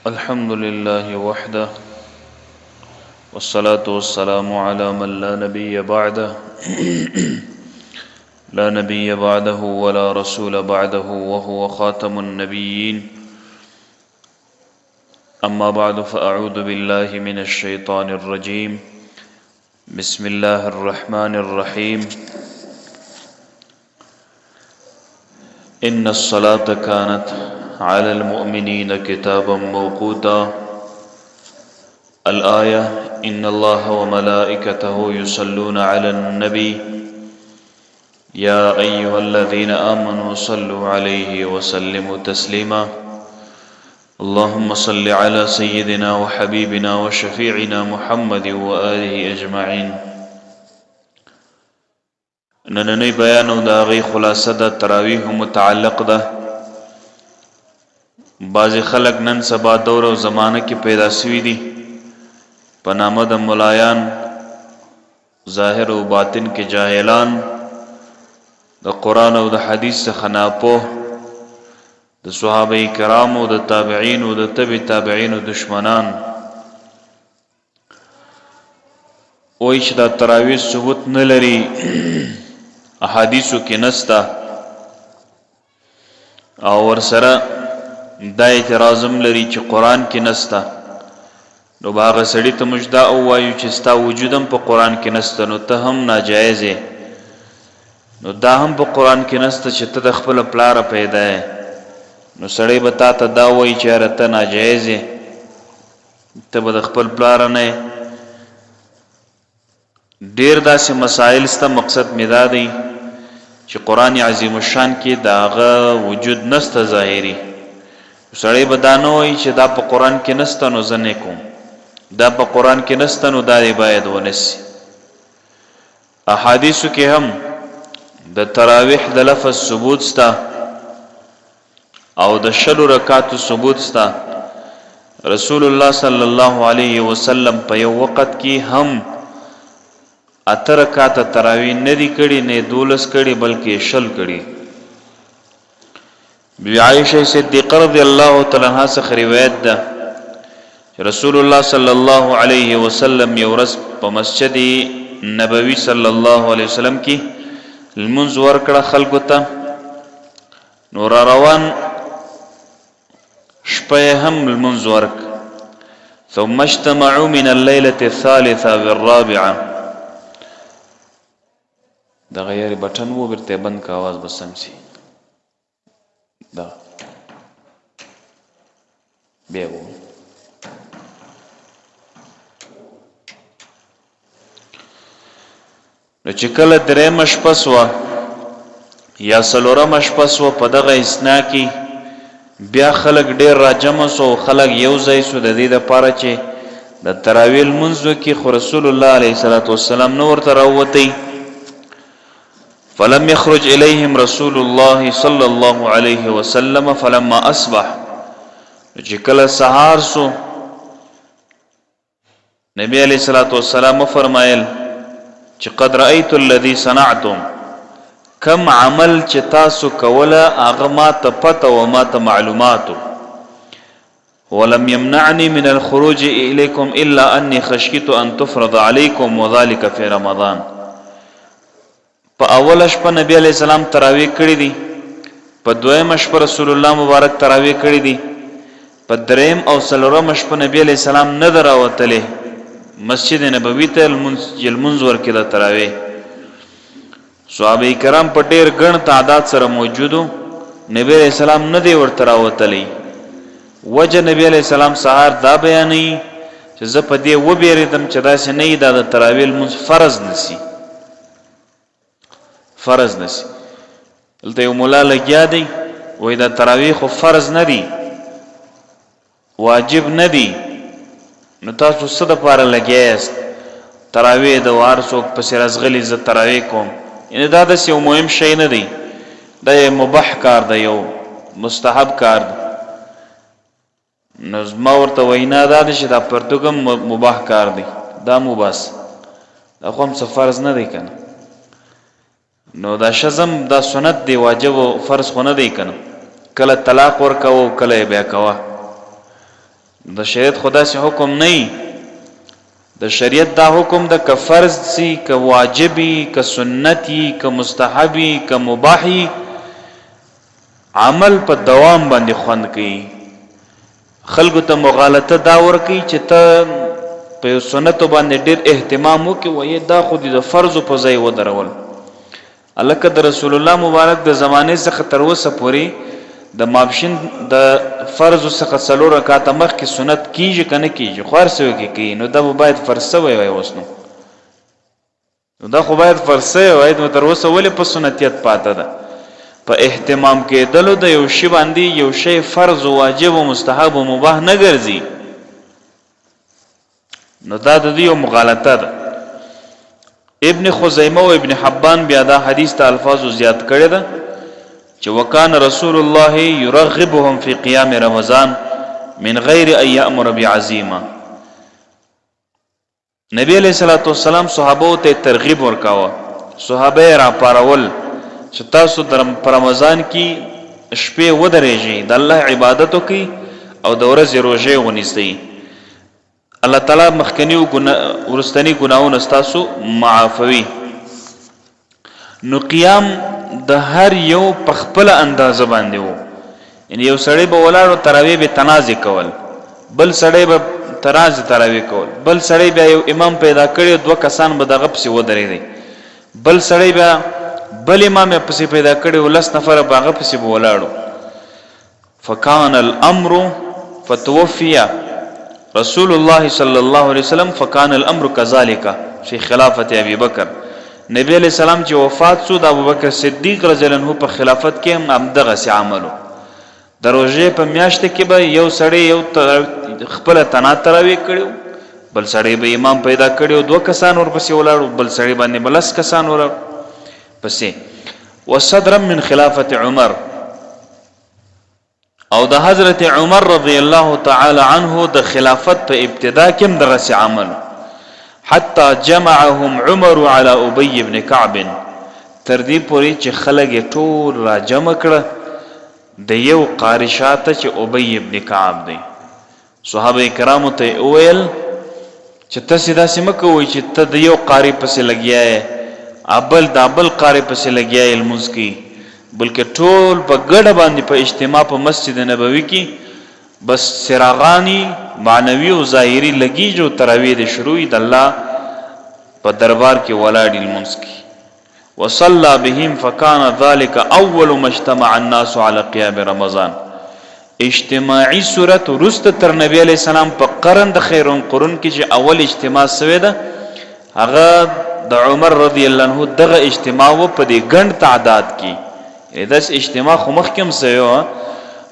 الحمد لله وحده والصلاة والسلام على من لا نبي بعده لا نبي بعده ولا رسول بعده وهو خاتم النبيين أما بعد فأعوذ بالله من الشيطان الرجيم بسم الله الرحمن الرحيم إن الصلاة كانت على المؤمنين كتابا موقوتا الآية إن الله وملائكته يصلون على النبي يا أيها الذين آمنوا صلوا عليه وسلموا تسليما اللهم صل على سيدنا وحبيبنا وشفيعنا محمد وآله أجمعين نننی بیان او د هغې خلاصه د تراویح متعلق ده. بعضې خلک نن سبا دور او زمانه کې پیدا سوي دي په نامه د ملایان، ظاهر او باطن کې جاهلان، د قرآن او د حدیث څخه ناپوه، د صحابه کرامو، د تابعینو، د تبع تابعینو دشمنان. وایي چې دا تراویح ثبوت نه لري، احادیثو کې نسته، او ورسره دا اعتراض هم لري چې قرآن کې نسته. نو به هغه سړي ته موږ دا ووایو چې ستا وجود هم په قرآن کې نسته، نو ته هم ناجایز یې. نو دا هم په قرآن کې نسته چې ته د خپله پلاره پیدا یې، نو سړی به تا ته دا وایي چې یاره ته ناجایز یې، ته به د خپل پلار نه یې. ډیر داسې مسائل سته. مقصد مې دا دی چې قرآن عظیم الشان کې د هغه وجود نسته ظاهري. سړی به دا نه وایي چې دا په قرآن کې نسته نو زه نه کوم، دا په قرآن کې نسته نو دا دې باید ونه سي. احادیثو کې هم د تراویح د لفظ ثبوت سته او د شلو رکعاتو ثبوت سته. رسول الله صلی الله علیه وسلم په یو وخت کې هم اته رکعاته تراویح نه دي کړي، نه 12 کړي، بلکې 20 کړي. بی عائشه صدیقه رضی الله تعالی عنها څخه روایت ده چې رسول الله صلی الله علیه وسلم یو ورځ په مسجد نبوي صلی الله علیه وسلم کې لمونځ ورکړه خلکو ته، نو را روان شپه یې هم لمونځ ورک. ثم اجتمعوا من الليلة الثالثة والرابعة. دغه یاري بټن وو بیرته بند کا، आवाज به سم سي. دا بیا وو. نو چې کله درېیمه شپه سوه یا څلورمه شپه سوه، په دغه اثنا کې بیا خلک ډېر راجمع سو او خلک یو ځای سو د دې دپاره چې د تراویح لمونځ وکړي، خو رسول الله علیه الصلاة والسلام نه ورته راووتی. فلم يخرج إليهم رسول الله صلى الله عليه وسلم فلما أصبح، چې کله سهار سو نبی علیہ الصلوۃ والسلام فرمایل چې قد رأیت الذی صنعتم، کم عمل چې تاسو کوله هغه ما ته پته او ما ته معلوماتو، ولم يمنعني من الخروج اليكم الا اني خشيت ان تفرض عليكم وذلك في رمضان. په اوله شپه نبی علیه السلام تراویح کړي دي، په دویمه شپه رسول الله مبارک تراویح کړي دي، په دریم او څلورمه شپه نبی علیه السلام نه ده راوتلی مسجد نبوي ته لمونځ ورکړي د تراویح. صحابه کرام په ډیر ګڼ تعداد سره موجودو، نبی علیه السلام نه دی ورته راوتلی. وجه نبی علیه السلام سهار دا بیانوي چې زه په دې وبېرېدم چې داسې نه دا د تراویح لمونځ فرض نسی، فرض نسی. دلته یو مولا لګیا دی وای دا تراویح خو فرض نه دی، واجب نه دی، نو تاسو څه د پاره لګیا یاست؟ تراویح د هر څوک پسې راځغلي زه تراویح کوم. یعنی دا داسې یو مهم شی نه دی، دا یو مباح کار دی، یو مستحب کار دی. نو زما ورته وینا دا ده چې دا پرتوګ هم مباح کار دی، دا مباس، دا خو هم څه فرض نه دی کنه. نو دا شزم دا سنت دی، واجب او فرض خو نه دی کنه. کله طلاق ورکاوه او کله یې بیا کوه. د شریعت خو داسې حکم نه وي. د شریعت دا حکم ده که فرض سي، که واجب وي، که سنت وي، که مستحب وي، که مباح وي، عمل په دوام باندې خوند کوي. خلکو ته مغالطه دا ورکوي چې ته په یو سنتو باندې ډیر اهتمام وکړي، وایې دا خو دې د فرضو په ځای ودرول. هلکه د رسول الله مبارک د زمانې څخه تر اوسه پورې د ماپښین د فرضو څخه څلور رکعته مخکې سنت کیږي که نه کیږي؟ خو هر څه کې کوي، نو دا به باید فرض سوی وای. اوس نو نو دا خو باید فرض سوی وای، نو تر اوسه ولې په سنتیت پاته ده؟ په اهتمام کېدلو د یو شي باندې یو شی فرض او واجب او مستحب او مباح نه ګرځي. نو دا د دوی یو مغالطه ده. ابن خزیمه او ابن حبان بیا دا حدیث ته الفاظو زیات کړی ده چې وکان رسول الله يرغبهم في قيام رمضان من غیر ان يأمر بعزیمه. نبی علیہ الصلوۃ والسلام صحابه ته ترغیب ورکاوه، صحابه را پارول چې تاسو در په رمضان کې شپې ودرېږئ، د الله عبادت وکړئ او د ورځې روژه ونیسئ. الله تعالی مخکنی او ورستنی ګناهونه ستاسو معافوي. نو قیام د هر یو په خپل اندازه باندې وو، یعنی یو سړی به ولاړو تراوی به تنازع کول، بل سړی به تراز تراوی کول، بل سړی بیا یو امام پیدا کړی، دوه کسان به دغه پسې ودرېدي، بل سړی بیا بل امام پسې پیدا کړی، ولس نفره به هغه پسې به ولاړو. فکان الامر فتوفي رسول الله صلی الله علیه وسلم فکان الامر كذلك في خلافت ابي بکر. نبی علیہ السلام چې وفات سو، د ابوبکر صدیق رضی الله عنه په خلافت کې هم همدغه سي عملو. د روژې په میاشت کې به یو سړی یو خپل تنا تراوی کړو، بل سړی به امام پیدا کړو، دوه کسان ورپسې ولاړو، بل سړی باندې بلس کسان ولاړو پسې. وصدرا من خلافت عمر، او د حضرت عمر رضی الله تعالی عنه د خلافت په ابتدا کې هم دغسې عمل. حتی جمعهم عمر علی ابی ابن کعب، تر دې پورې چې خلک یې ټول را جمع کړه د یو قاري شاته چې ابی ابن کعب دی. صحابه کرامو ته یې وویل چې تاسې داسې مه کوئ چې ته د یو قاري پسې لګیا یې ابل دا بل قاري پسې لګیا یې لمونځ کوي، بلکې ټول په ګډه باندې په اجتماع په مسجد نبوي کې بس څراغاني معنوي او ظاهري لګیږي او تراویح دې شروع وي، د الله په دربار کې ولاړ لمونځ کوي. وصلى بهم فكان ذلك اول ما اجتمع الناس على قيام رمضان. اجتماعي صورت وروسته تر نبی علیه السلام په قرن د خیر القرون کې چې اول اجتماع سوی ده، هغه د عمر رضی الله عنه دغه اجتماع و په دې ګڼ تعداد کې. یعنی داس اجتماع خو مخکې هم سوی و،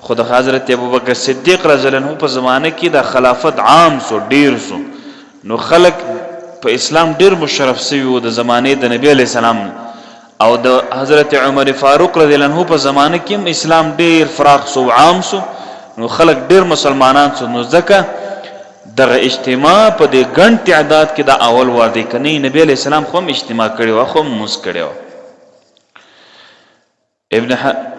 خو د حضرت ابوبکر صدیق رضی الله عنه په زمانه کې د خلافت عام سو، ډیر سو، نو خلک په اسلام ډیر مشرف سوي وو د زمانه د نبی علی السلام. او د حضرت عمر فاروق رضی الله عنه په زمانه کې هم اسلام ډیر فراخ سو، عام سو، نو خلک ډیر مسلمانان سو. نو ځکه دغه اجتماع په دې ګڼ تعداد کې دا اول وار دی، کني نبی علی السلام خو هم اجتماع کړی و، خو هم موس کړی و. ابن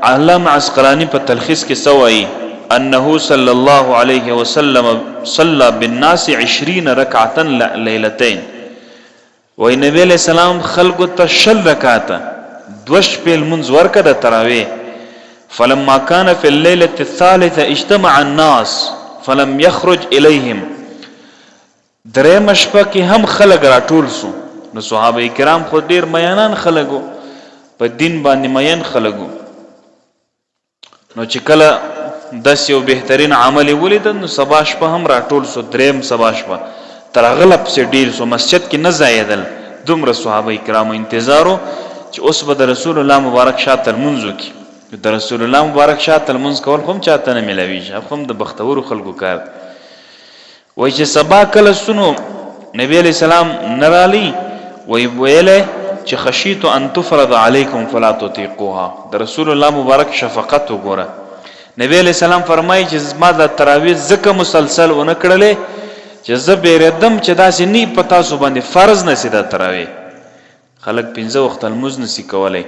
علامه عسقلانی په تلخیص کې څه وایي؟ انه صلی الله علیه وسلم صلى بالناس 20 رکعتا لیلتین. وای نبی علیہ السلام خلقو ته شل رکعته دوه شپې لمونځ ورکه د تراویح. فلما كان في الليله الثالثه اجتمع الناس فلم يخرج اليهم. درېمه شپه کې هم خلک راټول سو، نو صحابه کرام خو ډیر میانان خلګو، په دین باندې مین خلګو، نو چې کله داسې یو بهترین عمل یې ولید، نو سبا شپه هم راټول سو. درېم سبا شپه تر هغه لا پسې ډیر سو، مسجد کې نه ځایېدل، دومره صحابه کرامو انتظار و چې اوس به د رسول الله مبارک شاته لمونځ وکړي. د رسول الله مبارک شاته لمونځ کول خو هم چاته نه میلاویږي، هغه هم د بختورو خلکو کار دی. وای چې سبا کله سنو نبی علیہ السلام نرالی، وای ویله چې خشیت ان تفرض علیکم فلا تطیقوها. د رسول الله مبارک شفقت وګوره، نبی علیہ السلام فرمایي چې زما د تراویح ځکه مسلسل ونه کړلې چې زه بیریدم چې داسې نی په تاسو باندې فرض نه سي دا تراویح. خلک پنځه وخته لمونځ نسی کولی،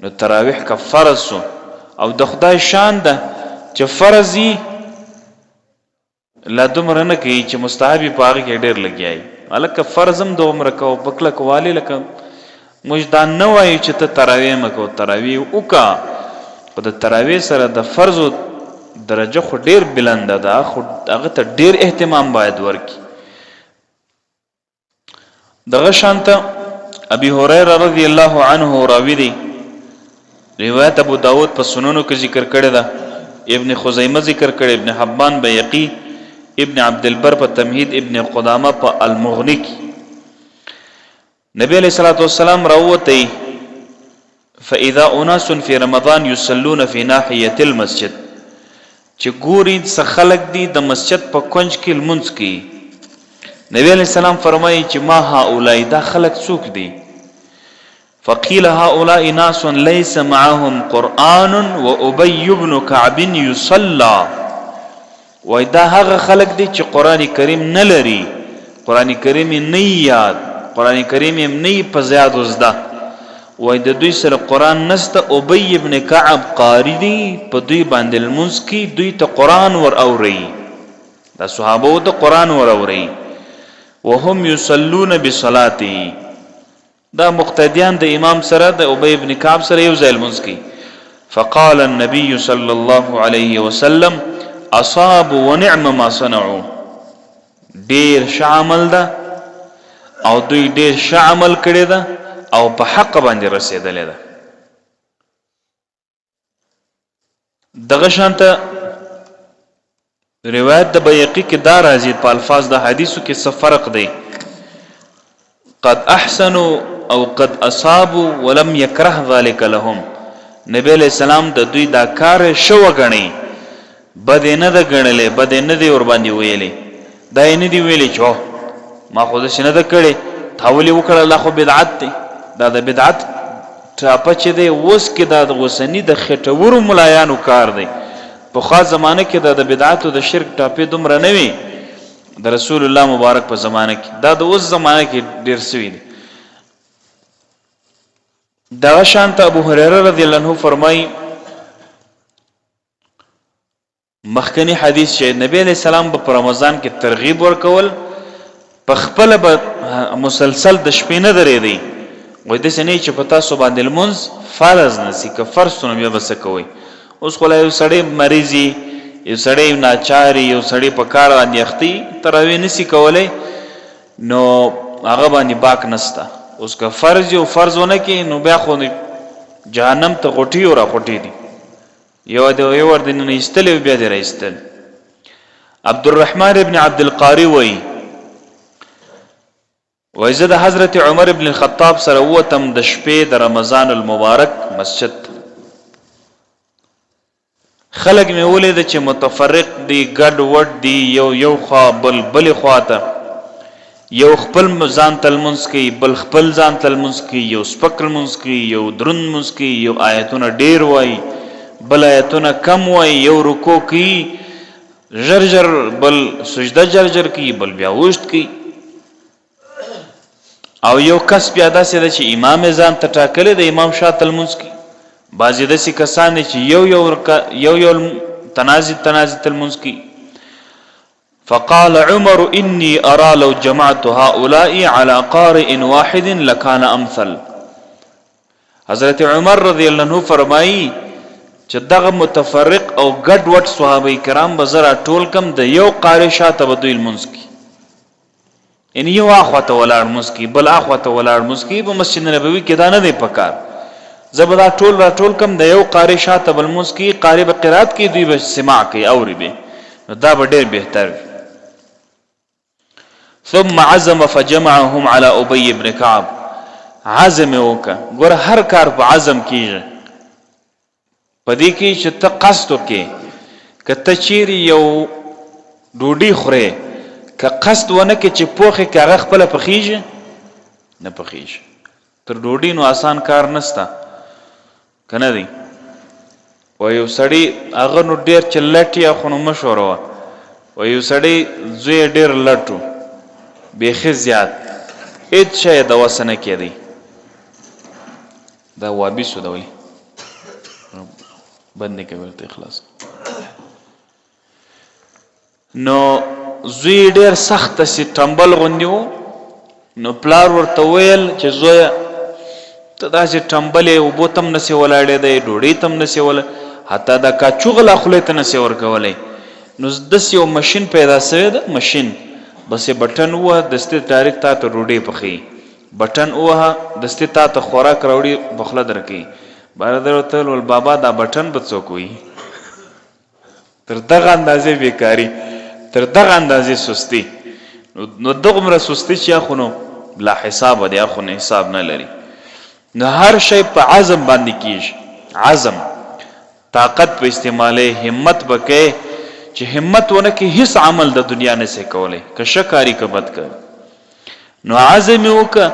نو تراویح که فرض سو، او د خدای شان ده چې فرض یي لا دومره نه کوي چې مستحب په هغه کې ډېر لګیا وي. هلکه فرض هم دومره کوه په کلکوالي، لکه موږ دا نه وایو چې ته تراویح مه کوه، تراویح وکړه، خو د تراویح سره د فرضو درجه خو ډېر بلنده ده، خو هغه ته ډېر اهتمام باید ورکړي. دغه شانته ابي هريره رضی الله عنه راوی دی، روایت ابو داود په سننو کې ذکر کړی ده، ابن خزیمه ذکر کړی، ابن حبان بیقی، ابن عبد البر په تمهید، ابن قدامه په المغنی کې. نبی علیہ الصلوۃ والسلام راوتی، فاذا اناس فی رمضان یصلون فی ناحیه المسجد، چې ګوري څه خلک دي د مسجد په کنج کې لمونځ کوي. نبی علیہ السلام فرمایي چې ما هؤلاء، دا خلک څوک دي؟ فقیل هؤلاء ناس ليس معهم قرآن وابي بن كعب يصلى. وای دا هغه خلک دي چې قرآن کریم نه لري، قرآن کریم یې نه یاد، قرآن کریم یې نه په زیاد زده. وای د دوی سره قرآن نسته، ابی ابن کعب قاری دی، په دوی باندې لمونځ کی، دوی ته قرآن ور اوري، دا صحابه ته قرآن ور اوري. وهم یصلون بصلاته، دا مقتدیان د امام سره د ابی ابن کعب سره یو ځای لمونځ کوي. فقال النبي صلی الله علیه وسلم اصاب ونعم ما صنعوا، ډیر ښه عمل ده او دوی ډیر ښه عمل کړی ده او په حق باندې رسیدلې ده. دغه شانته روایت د بیقی کې دا راځي، په الفاظ د حدیثو کې څه فرق دی، قد احسنوا او قد اصابوا ولم يكره ذلك لهم. نبی علیہ السلام د دوی دا کار شو غني، بد نه ده ګڼلې، بد نه دی ور باندې ویلې، دا یې نه دی ویلې چې ما خو داسې نه ده کړې، تا ولې وکړه، دا خو بدعت دی. دا د بدعت ټاپه چې دی اوس کې دا د اوسني د خټورو ملایانو کار دی. پخوا زمانه کې دا د بدعت او د شرک ټاپې دومره نه وي، د رسول الله مبارک په زمانه کې، دا د اوس زمانه کې ډیر سوي دي. دغه شانته ابو هريره رضی الله عنه فرمایي، مخکنی حدیث چې نبی علیہ السلام به په رمضان کې ترغیب ورکول، په خپل به مسلسل د شپې نه درېدی، وای داسې نه چې په تاسو باندې لمونځ فرض نه سي، که فرض نو بیا به څه کوئ؟ اوس خو لا یو سړی مریضي، یو سړی ناچاري، یو سړی په کار باندې اختی، تراوی نسی کولی، نو هغه باندې باک نسته. اوس که فرض یو فرض ونه کې نو بیا خو جهنم ته غوټي او را غوټي دي، یو د یو ور دننه ایستل او بیا دې راایستل. عبدالرحمن ابن عبد القاری وایي، وایي زه د حضرت عمر ابن الخطاب سره ووتم د شپې د رمضان المبارک مسجد ته. خلک مې ولید چې متفرق دي، ګډ وډ دي، یو یو خوا بل بلې خوا ته، یو خپل ځان ته لمونځ کوي، بل خپل ځان ته لمونځ کوي، یو سپک لمونځ کوي، یو دروند لمونځ کوي، یو آیتونه ډیر وایي، بل آیتونه کم وایي، یو رکوع کوي ژر ژر، بل سجده ژر ژر کوي، بل بیا اوږد کوي. او یو کس بیا داسې ده چې امام یې ځان ته ټاکلی د امام شاته لمونځ کوي. بعضې داسې کسان دي چې یو یو یو یو تنازي تنازي ته لمونځ کوي. فقال عمر اني ارى لو جمعت هؤلاء على قارئ واحد لكان امثل. حضرت عمر رضی الله عنه فرمایي چې دغه متفرق او ګډ وډ صحابه کرام به زرا ټول کم د یو قاری شاته به دوی لمونځ کوي، یعنی یو اخوا ته ولاړ لمونځ کوي، بل اخوا ته ولاړ لمونځ کوي. په مسجد نبوي کې دا نه دی پکار، زه به دا ټول را ټول کم د یو قاری شاته به لمونځ کوي، قاری به قرات کوي، دوی به سماع کوي، اوري به، نو دا به ډېر بهتر وي. ثم عزم فجمعهم على ابي بن كعب. عزم وکړه، ګوره هر کار په عزم کیږي، په دې کې چې ته قصد وکې، که ته چیرې یو ډوډۍ خورې، که قصد ونه کې چې پوخې کې، هغه خپله پخیږي نه پخیږي. تر ډوډۍ نو آسان کار نسته که نه دی؟ و یو سړی هغه نو ډېر چې لټ یې خو نو مه ښوروه. و یو سړی زوی یې ډېر لټ و، بیخي زیات، هېڅ شی یې د وسه نه کېدی. دا وابي سو دا ولي بند کوي ورته اخلاص. نو زوی ډیر سخت سی ټمبل غوندي وو، نو پلار ورته ویل چې زویه ته داسې ټمبلې، اوبو ته هم نسې ولاړېدی، ډوډۍ ته هم نسې ولاړ، حتی دا کاچوغه لا خولې ته نسې ورکولی. نو داسې یو مشین پیدا سوی ده، مشین بس یې بټن ووهه، دستي ډایرکټ تا ته ډوډۍ پخوي، بټن ووهه دستي تا ته خوراک راوړي، په خوله درکوي. برادر ورته ویل، بابا دا بټن به څوک وهي؟ تر دغه اندازې بیکاری، تر دغه اندازې سستی. نو دغمره سستی چې خو نو لا حساب دی، خو نه حساب نه لري. نو هر شی په عزم باندې کیږي، عزم، طاقت په استعمالې، همت بکې. چې همت ونه کې هیڅ عمل د دنیا نه سي کولای، که شکاری که بد کاری. نو عزم یې وکړ،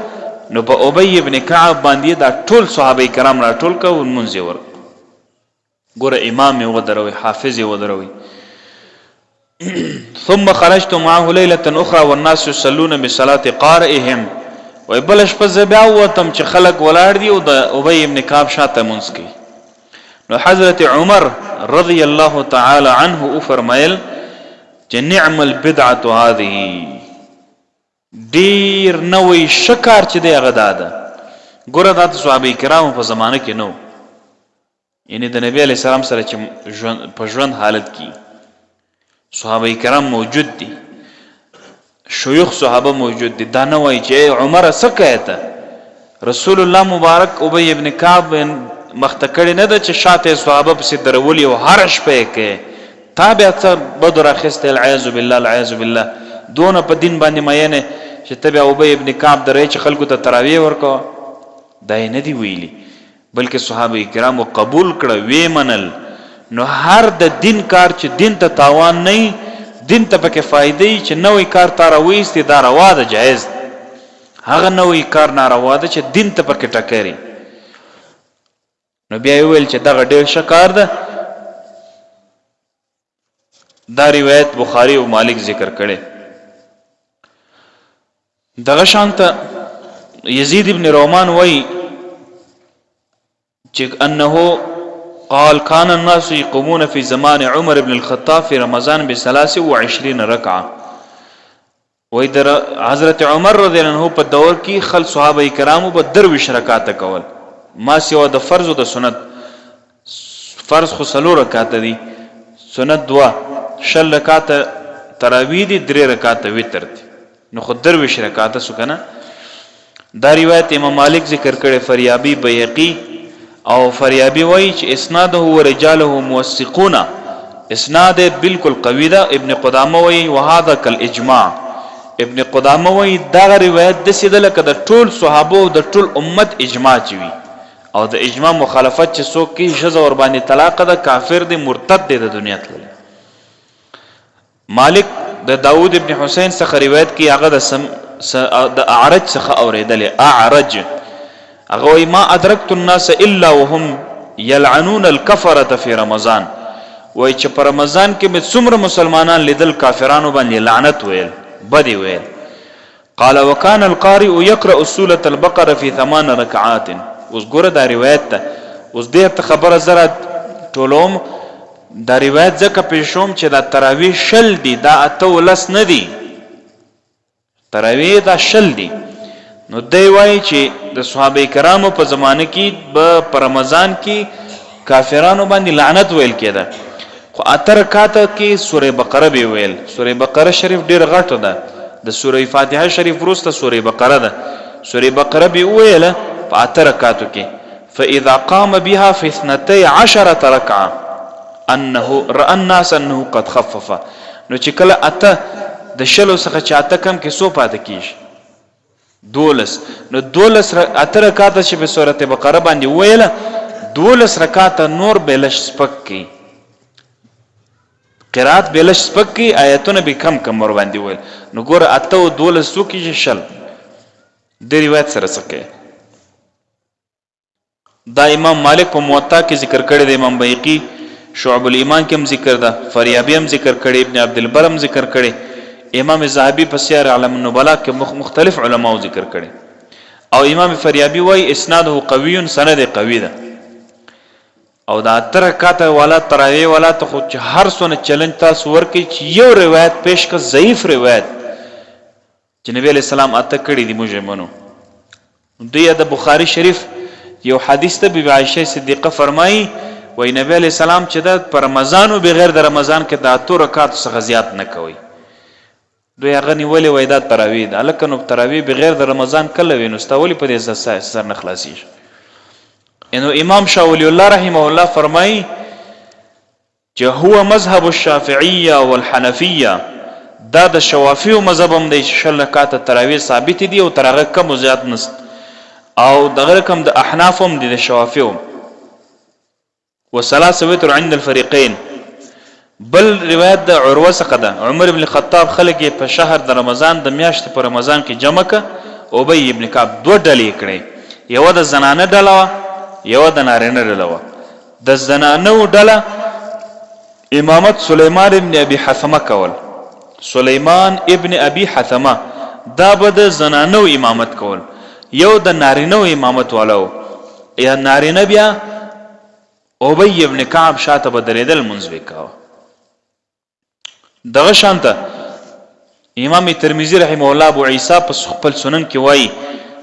نو په ابی ابن کعب باندې دا ټول صحابه کرام راټول کړ او لمونځ یې ورکړ. ګوره امام یې ودروي، حافظ یې ودروي. ثم خرجت معه ليله اخرى والناس يصلون بصلاه قارئهم. وای بل شپه زه بیا وتم چې خلک ولاړ دي او د ابی ابن کعب شاته مونږ کوي. نو حضرت عمر رضی الله تعالی عنه او فرمایل چې نعم البدعه هذه، ډیر نوی شکار چې دی هغه دا ده. ګوره دا د صحابه کرامو په زمانه کې نو، یعنی د نبی علی السلام سره چې ژوند په ژوند حالت کې صحابه کرام موجود دي، شیوخ صحابه موجود دي، دا نه وایي چې عمر څه کوي ته. رسول الله مبارک ابی ابن کعب مخته کړی نه ده چې شاته صحابه پسې درولي او هر شپه یې کوي، تا بیا څه بد راخیستی، العیاذ بالله العیاذ بالله، دونه په دین باندې مینه چې ته بیا ابی ابن کعب درې چې خلکو ته تراویح ورکوه. دا یې نه دی ویلي، بلکې صحابه کرامو قبول کړه، ویې منل. نو هر د دین کار چې دین ته تاوان نه وي، دین ته پکې فایده وي، چې نوی کار تا راویستی دا روا ده، جایز ده. هغه نوی کار ناروا ده چې دین ته پکې ټکري. نو بیا یې وویل چې دغه ډېر ښه کار ده. دا روایت بخاری او مالک ذکر کړي. دغه شانته یزید ابن رومان وای چې انه قال كان الناس يقومون في زمان عمر بن الخطاب في رمضان بثلاث وعشرين ركعه. وای در حضرت عمر رضی الله عنه په دور کې خل صحابه کرامو به 23 رکعات کول، ما سوا د فرض او د سنت. فرض خو څلور رکعات دي، سنت دوه، 20 رکعات تراوی دي، درې رکعات وتر دي، نو خو 23 رکعات سو کنه. دا روایت امام مالک ذکر کړي، فریابی، بیهقی، او فریابی وایي چې اسناده و رجاله موثقون، اسناد بالکل قوی ده. ابن قدامه وایي وهذا کالاجماع. ابن قدامه وایي دا روایت د سیده لکه د ټول صحابه او د ټول امت اجماع چی وي، او د اجماع مخالفت چې څوک کوي ښځه ورباندې طلاق ده، کافر دی، مرتد دی، د دنیا تللی. مالک د داود ابن حسین څخه روایت کوي، هغه د سم د اعرج څخه اوریدلې. اعرج هغه وایي ما ادرکت الناس الا وهم يلعنون الكفره في رمضان. وایي چې په رمضان کې مې څومره مسلمانان لیدل کافرانو باندې لعنت ویل، بدی ویل. قال وکان القارئ يقرأ سورة البقرة في ثمان رکعات. اوس ګوره دا روایت ده، اوس دې ته خبره زره ټولوم. دا روایت ځکه پیښوم چې دا تراویح 20 دي، دا اته ولس نه دي، تراویح دا 20 دي. نو دی وایي چې د صحابه کرامو په زمانه کې به په رمضان کې کافرانو باندې لعنت ویل کېده، خو اته رکعته کې سوره بقره به ویل. سوره بقره شریف ډیر غټه ده، د سوره فاتحه شریف وروسته سوره بقره ده. سوره بقره به ویله په اته رکعاتو کې. فاذا قام بها في 12 رکعه انه راى الناس انه قد خفف. نو چې کله اته د 20 څخه چې اته کم کې څو پاتې کیږي؟ 12. نو 12 اته رکعاته چې په سورته بقره باندې ویله، 12 رکعاته نور به لږ سپک کی، قرات به لږ سپک کی، آیتونه به کم کم ور باندې ویل. نو ګوره اته او 12 څو کیږي؟ 20. د روایت سره څه کوي؟ دا امام مالک په موطا کې ذکر کړی دی، امام بیقی شعب الایمان کې هم ذکر ده، فریابی هم ذکر کړی، ابن عبد البر هم ذکر کړی، امام زاهبی په سیر اعلام النبلاء کې مختلف علماو ذکر کړی، او امام فریابی وای اسناده قوی، سند قوی ده. او دا اته رکعته والا تراویح والا ته خو چې هر څونه چیلنج تاسو ورکړي چې یو روایت پیش کړه، ضعیف روایت چې نبی علیه السلام اته کړي دي، موږ یې منو. دوی د بخاری شریف یو حدیث ته بیبي عایشه صدیقه فرمایي، وای نبی علیه السلام چې دا په رمضان او بغیر د رمضان کې د اتو رکعاتو څخه زیات نه کوي. دوی هغه نیولې، وای دا تراویح ده. هلکه نو تراویح بغیر د رمضان کله وي؟ نو ستا ولې په دې سر نه خلاصیږي؟ نو امام شاه ولی الله رحمه الله فرمایي چې هو مذهب الشافعیه والحنفیه، دا د شوافیو مذهب هم دی چې 20 رکعاته تراویح ثابت دي او تر هغه کم او زیات نست، او دغه رقم د احناف هم دي، د شوافیو. وثلاث وتر عند الفريقين. بل روایت د عروه څخه ده، عمر ابن خطاب خلک یې په شهر د رمضان د میاشتې په رمضان کې جمع ک، ابی ابن کعب دوه ډلې کړې، یوه د زنانه ډله وه، یوه د نارینه ډله وه. د زنانو ډله امامت سلیمان ابن ابي حثمه کول، سلیمان ابن ابي حثمه دا به د زنانو امامت کول. یو د نارینه امامت والو یا نارینه بیا ابی ابن کعب شاته به درېدل، منځ به کاوه. دغه شانته امام ترمذی رحمه الله ابو عیسی په خپل سنن کې وایي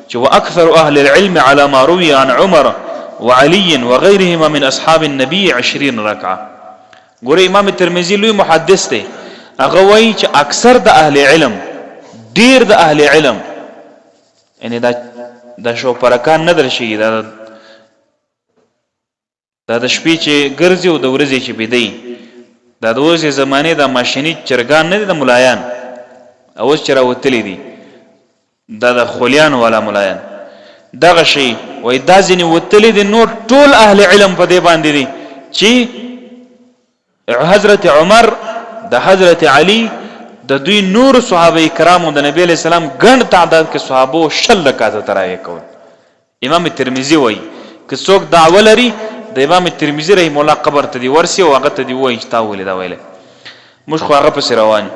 چې واکثر اهل العلم على ما روي عن عمر وعلي وغيرهما من اصحاب النبي 20 رکعه. ګوره امام ترمذی لوی محدث دی، هغه وایي چې اکثر د اهل علم، ډیر د اهل علم، یعنی دا د شو پرکان نه درشي، دا دا د شپې چې ګرځي او د ورځې چې بیدي، دا د اوسې زمانې دا ماشیني چرګان نه دي، د ملایان اوس چې راوتلي دي، دا د خولیان والا ملایان دغه شی وای، دا ځینې وتلي دي. نور ټول اهل علم په دې باندې دي چې حضرت عمر، د حضرت علی، د دوی نور صحابه کرامو، د نبی علیہ السلام ګڼ تعداد کې صحابو 20 رکعاته تراویح کول. امام ترمذی وایي که څوک دعوه لري د امام ترمذی رحم الله قبر ته دی ورسي او هغه ته دی وایي چې تا ولې دا ویلی، موږ خو هغه پسې روان یو.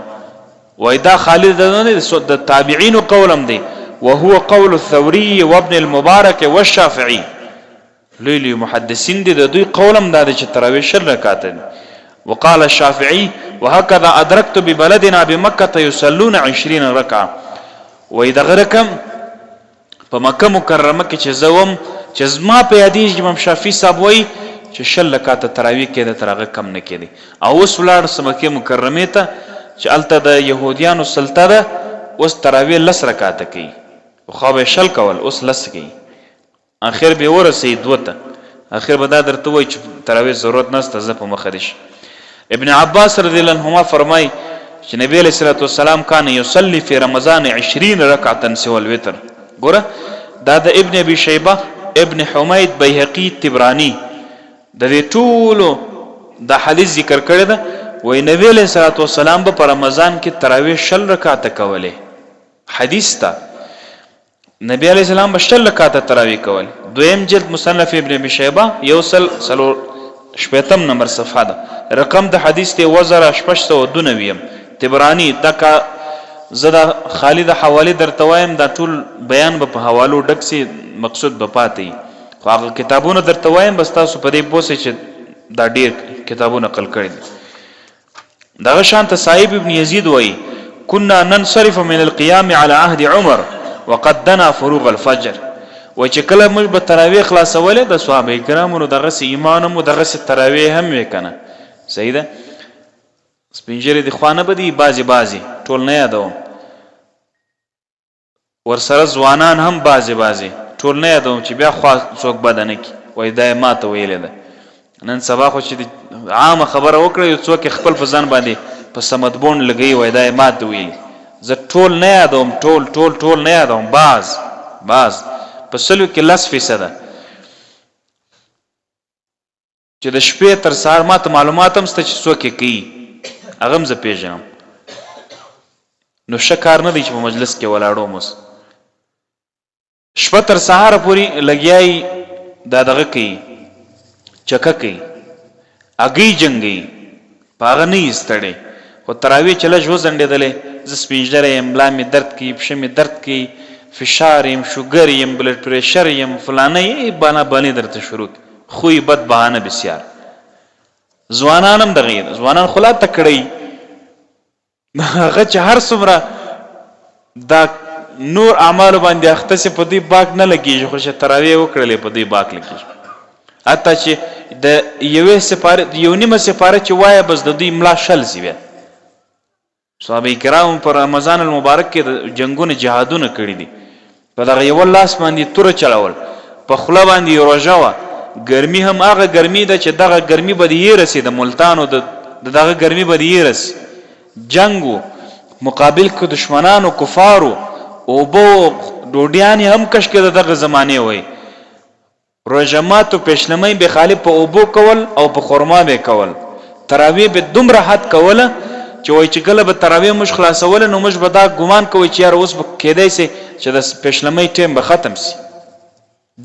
وایي دا خالد نه د تابعینو قول هم دی، وهو قول الثوري وابن المبارک والشافعي. لوی لوی محدثین دي، د دوی قول هم دا دی چې تراویح 20 رکعاته دي. وقال الشافعي وهكذا ادركت ببلدنا بمکه يصلون 20 رکعه. وایي دغه رقم په مکه مکرمه کې چې زه وم، چې زما په یادېږي، امام شافعي صاحب وایي چې 20 رکعته تراویح کېده، تر هغه کم نه کېدی. او اوس ولاړ سه مکې مکرمې ته چې هلته د یهودیانو سلطه ده، اوس تراویح 10 رکعته کوي. پخوا به یې 20 کول، اوس 10 کوي. اخر به ورسوي دوه ته، اخر به دا درته وایي چې تراویح ضرورت نشته، زه په مخه دې شه. ابن عباس رضی الله عنهما فرمایي چې نبی علیہ الصلوۃ والسلام کان یصلی فی رمضان 20 رکعه سوى الوتر. ګوره دا د ابن ابي شیبه، ابن حمید، بیهقی، تبرانی د دې ټولو دا حدیث ذکر کړی ده. وای نبی علیہ الصلوۃ والسلام به په رمضان کې تراویح 20 رکعاته کولې. حدیث ته نبی علیہ السلام به 20 رکعاته تراویح کول. دویم جلد مصنف ابن ابي شیبه 164 نمبر صفحه ده، رقم د حدیث ته 1692. تبرانی دکا زه دا خالی د حوالی درته وایم، دا ټول بیان به په حوالو ډک سي، مقصود به پاتې، خو هغه کتابونه درته وایم بس تاسو په دې پوه چې دا ډیر کتابونه نقل کړي دي. دغه شانته صاحب ابن یزید وایي كنا ننصرف من القيام على عهد عمر وقد دنا فروغ الفجر. و چې کله موږ به تراویح خلاصولې، د صحابه کرامو نو دغسې ایمان هم دغسې تراویح هم وې که نه؟ صحیح ده. سپین ږیري دې خوا نه بدي، بعضې بعضې، ټول نه یادوم. ورسره ځوانان هم بعضې بعضې، ټول نه یادوم چې بیا خوا څوک بده نه کړي، وایي دا یې ماته ویلې ده. نن سبا خو چې عامه خبره وکړه، یو څوک خپل په ځان باندې په سمدبون لګوي، وایي دا یې ماته ویلي. زه ټول نه یادوم، ټول ټول ټول نه یادوم، بعض بعض په سلو کې 10 فیصده چې د شپې تر سهار. ماته معلومات هم سته چې څوک یې کوي، هغه هم زه پېژنم. نو ښه کار نه دی چې په مجلس کې ولاړو اوس شپه تر سهاره پورې لګیای، دا دغه کوي، چکه کوي، اګۍ جنګوي، په هغه نه یي ستړی، خو تراویح چې لږ وځنډېدلې، زه سپین ږیری یم، ملا مې درد کوي، پښه مې درد کوي، فشار یم، شوګر یم، بلډ پریشر یم، فلانه یې بانه بانې درته شروع کړي. خوی بد بهانه بسیار. ځوانان هم دغه ځوانان خو لا تکړه هغه چې هر څومره دا نور اعمالو باندې اخته سي په دوی باک نه لګیږي، خو چې تراویح وکړلې په دوی باک لګیږي. حتی چې د یوې سپاره یو نیمه سپاره چې وایه بس د دوی ملا شل سي. بیا صحابه کرام په رمضان المبارک کې د جنگونه جهادونه کړي دي، په دغه یوه لاس باندې توره چلول، په خوله باندې یې روژه وه، ګرمي هم هغه ګرمي ده چې دغه ګرمي به دې یې رسي، د ملتانو د دغه ګرمي به دې یې رسي، جنګ و، مقابل کې دښمنانو کفارو، اوبه او ډوډیانې هم کشکې د دغه زمانې وای. روژه ماتو پېشلمۍ به خالي په اوبو کول او په خرما به کول. تراویح به دومره حد کوله چې وایي چې کله به تراویح موږ خلاصوله نو موږ به دا ګمان کوی چې یاره اوس به کېدای شي چې د پېشلمۍ ټیم به ختم شي.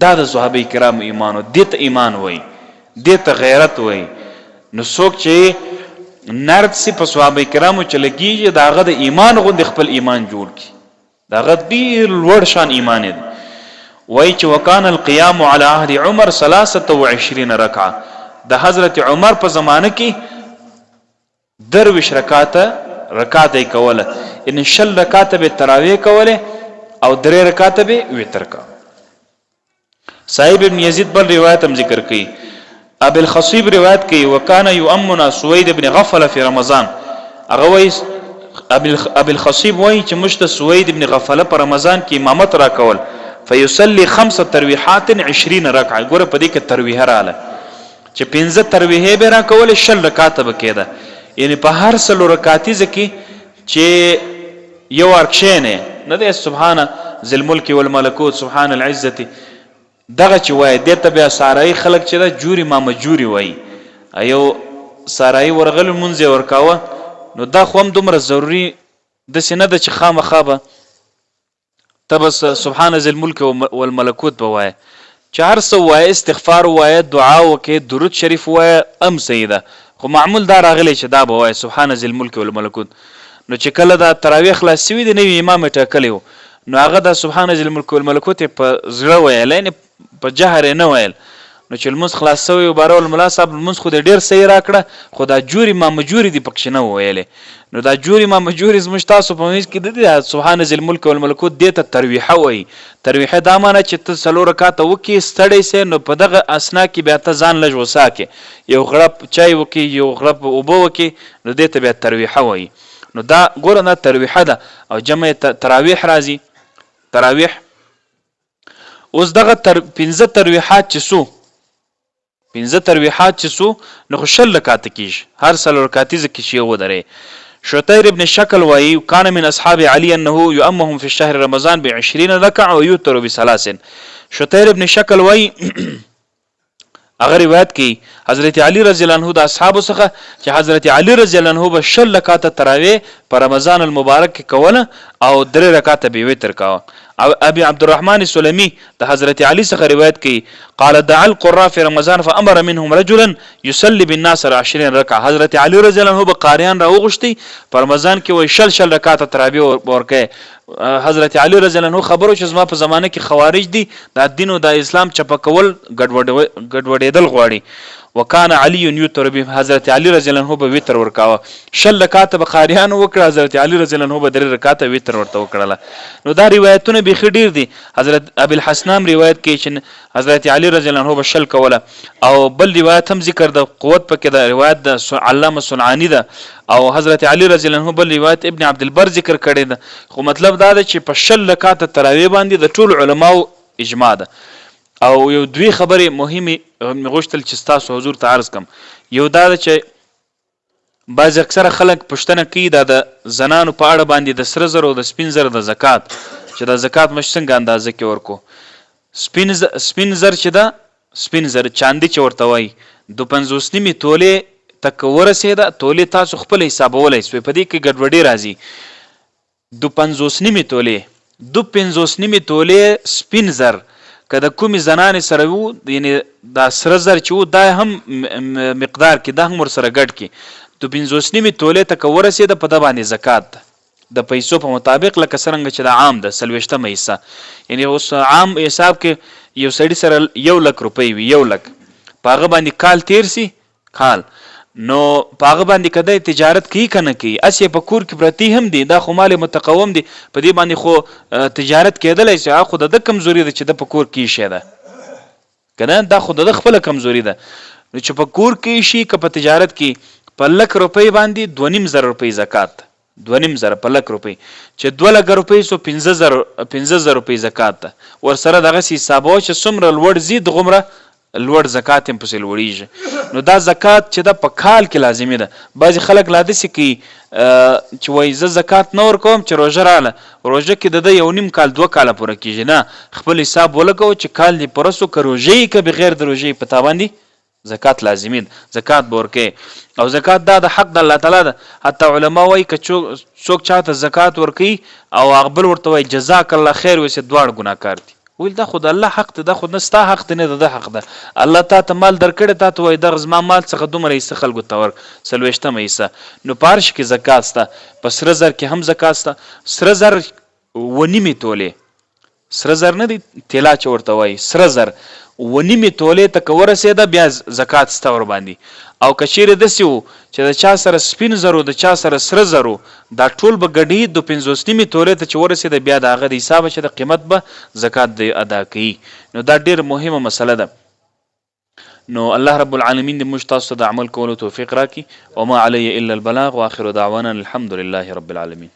دا د صحابه کرامو ایمان و، دې ته ایمان وایي، دې ته غیرت وایي. نو څوک چې نرد شي په صحابه کرامو چې لګیږي د هغه د ایمان غوندې خپل ایمان جوړ کړي. دغه ډیر لوړ شان ایمان دی. وای چې وکان القيام على عهد عمر 23 رکعه، د حضرت عمر په زمانه کې 23 رکعاته رکعات یې کوله، یعنی 20 رکعاته به تراویح کوله او 3 رکعاته به وتر کاوه. صاحب ابن یزید بل روایت هم ذکر کړي، ابي الخصیب روایت کوي وکانه یؤمنا سوید ابن غفله فی رمضان. هغه وایي ابي الخصیب وایي چې موږ ته سوید ابن غفله په رمضان کې امامت راکول، فیصلي خمس ترویحات 20 رکعه. ګوره په دې کې ترویحه رااله چې 5 ترویحې به راکول، 20 رکعاته به کېده، یعنی په هر 20 رکعاتیزه کې چې یو وار کښېنې نه دی سبحان ذی الملک والملکوت سبحان العزت دغه چې وایي، دې ته بیا سارایي خلک چې ده جوري ما مجوري وایي. یو سارایي ورغلی لمونځ یې ورکاوه، نو دا خو هم دومره ضروري داسې نه ده چې خامخا به ته بس سبحان ذی الملک والملکوت به وایې، چې هر څه ووایې، استغفار ووایې، دعا وکړې، درود شریف ووایې هم صحیح ده، خو معمول دا راغلی چې دا به وایې سبحان ذی الملک والملکوت. نو چې کله دا تراویح خلاص شوي دي، نوی امام یې ټاکلی و، نو هغه دا سبحان ذی الملک والملکوت یې په زړه ویل، یعنې په جهر یې نه ویل. نو چې لمونځ خلاص شوی و، باره ول ملا صاحب لمونځ خو دې ډېر صحیح راکړه، خو دا جوري ما مجوري دې پکښې نه وویلې. نو دا جوري ما مجوري زموږ تاسو په منځ کې د دې سبحان ذی الملک والملکوت دې ته ترویحه وایي. ترویحه دا معنی چې ته 4 رکعاته وکړې، ستړی سې، نو په دغه اثنا کې بیا ته ځان لږ وساکې، یو غړپ چای وکړې، یو غړپ اوبه وکړې، نو دې ته بیا ترویحه وایي. نو دا ګوره دا ترویحه ده او جمع یې تراویح راځي. تراویح اوس دغه تر 5 ترویحات چې سو، 5 ترویحات چې سو نو خو 20 رکعاته کیږي، هر 4 رکعاتیزه کې چې یو ودرې. شتیر ابن شکل وایي کان من اصحاب علی انه یؤمهم فی شهر رمضان ب 20 رکعه ویوتر بثلاث. شتیر ابن شکل وایي هغه روایت کوي حضرت علی رضی الله عنه د اصحابو څخه چې حضرت علی رضی الله عنه به 20 رکعاته تراویح په رمضان المبارک کې کوله او 3 رکعاته به وتر کاوه. او ابي عبد الرحمن السلمي د حضرت علي څخه روایت کوي قال دعا القراء في رمضان فامر منهم رجلا يصلي بالناس 20 رکعه. حضرت علي رضی الله عنه به قاریان راوغوښتي په رمضان کې وای 20 20 رکعاته تراویح ورکه. حضرت علی رضی الله عنه خبرو چې زما په زمانه کې خوارج دي، دا دین او دا اسلام چپه کول ګډوډېدل غواړي. وکانه علی یوتر به، حضرت علی رضی الله عنه به وتر ورکاوه، 20 رکعاته به قاریانو وکړه، حضرت علی رضی الله عنه به 3 رکعاته وتر ورته وکړله. نو دا روایتونه بیخي ډیر دي. حضرت ابي الحسنام روایت کوي چې حضرت علی رضی الله عنه به 20 کوله، او بل روایت هم ذکر د قوت پکې ده، روایت د علامه صنعانی ده، او حضرت علی رضی الله عنه بل روایت ابن عبد البر ذکر کړی ده. خو مطلب دا ده چې په 20 رکعاته تراویح باندې د ټولو علماو اجماع ده. او یو دوې خبرې مهمې مې غوښتل چې ستاسو حضور ته عرض کړم. یو دا ده چې بعضې اکثره خلک پوښتنه کوي دا د زنانو په اړه باندې د سره زرو او د سپین زر د زکات، چې دا زکات موږ څنګه اندازه کې ورکو. سپین زر چې ده، سپین زر چاندي چې ورته وایي، د 50.5 تولې ته که ورسېده، تولې تاسو خپله حسابولی سوئ، په دې کې ګډوډي راځي. د 50.5 تولې، د 50.5 تولې سپین زر که د کومې زنانې سره وو، یعنی دا سره زر چې وو دا هم مقدار کې دا هم ورسره ګډ کې، د 50.5 تولې ته که ورسېده په ده باندې زکات ده د پیسو په مطابق، لکه څرنګه چې دا عام ده 40مه حصه. یعنی اوس عام حساب کې یو سړي سره 1 لک روپۍ وي، 1 لک په هغه باندې کال تیر سي، کال نو په هغه باندې که دی تجارت کوي که نه کوي، هسې په کور کې پرتې هم دي، دا خو مال متقوم دی، په دې باندې خو تجارت کېدلی شي، هغه خو د ده کمزوري ده چې ده په کور کې ایښې ده، که نه دا خو د ده خپله کمزوري ده. نو چې په کور کې شي که په تجارت کې، په لک روپۍ باندې 2500 روپۍ زکات ده، 2500 په لک روپۍ، چې 2 لکه روپۍ سو 5000 روپۍ زکات ده. ورسره دغسې حسابوه چې څومره لوړ ځي دغومره لوړ زکات هم پسې لوړیږي. نو دا زکات چې ده په کال کې لازمي ده. بعضې خلک لا داسې کوي چې وایي زه زکات نه ورکوم چې روژه راغله، روژه کې د ده یو نیم کال 2 کاله پوره کېږي. نه، خپل حساب ولګوه چې کال دې پوره سو، که روژه یې که بغیر د روژې په تا باندې زکات لازمي ده، زکات به ورکوې. او زکات دا د حق د الله تعالی ده. حتی علما وایي که څوک چاته زکات ورکوي او هغه بل ورته وایي جزاک الله خیر وسې، دواړه ګناهکار دي. ویل دا خو د الله حق دی، دا خو نه ستا حق دی نه د ده حق ده. الله تا ته مال درکړی، تا ته وایي دغه زما مال څخه دومره حصه خلکو ته ورک، څلوېښتمه حصه. نو په هر شي کې زکات سته، په سره زر کې هم زکات سته. سره زر 7.5 تولې، سره زر نه دی طلا چې ورته وایي، سره زر 7.5 تولې ته که ورسېده بیا زکات سته ورباندې. او که چیرې داسې وو چې د چا سره سپین زر و د چا سره سره زر و، دا ټول به ګډي د 50.5 تولې ته چې ورسېده بیا د هغه د حسابه چې د قیمت به زکات دی ادا کوي. نو دا ډېره مهمه مسله ده. نو الله رب العالمین دې موږ تاسو ته د عمل کولو توفیق راکړي. وما علی الا البلاغ واخر دعوانا الحمد لله رب العالمین.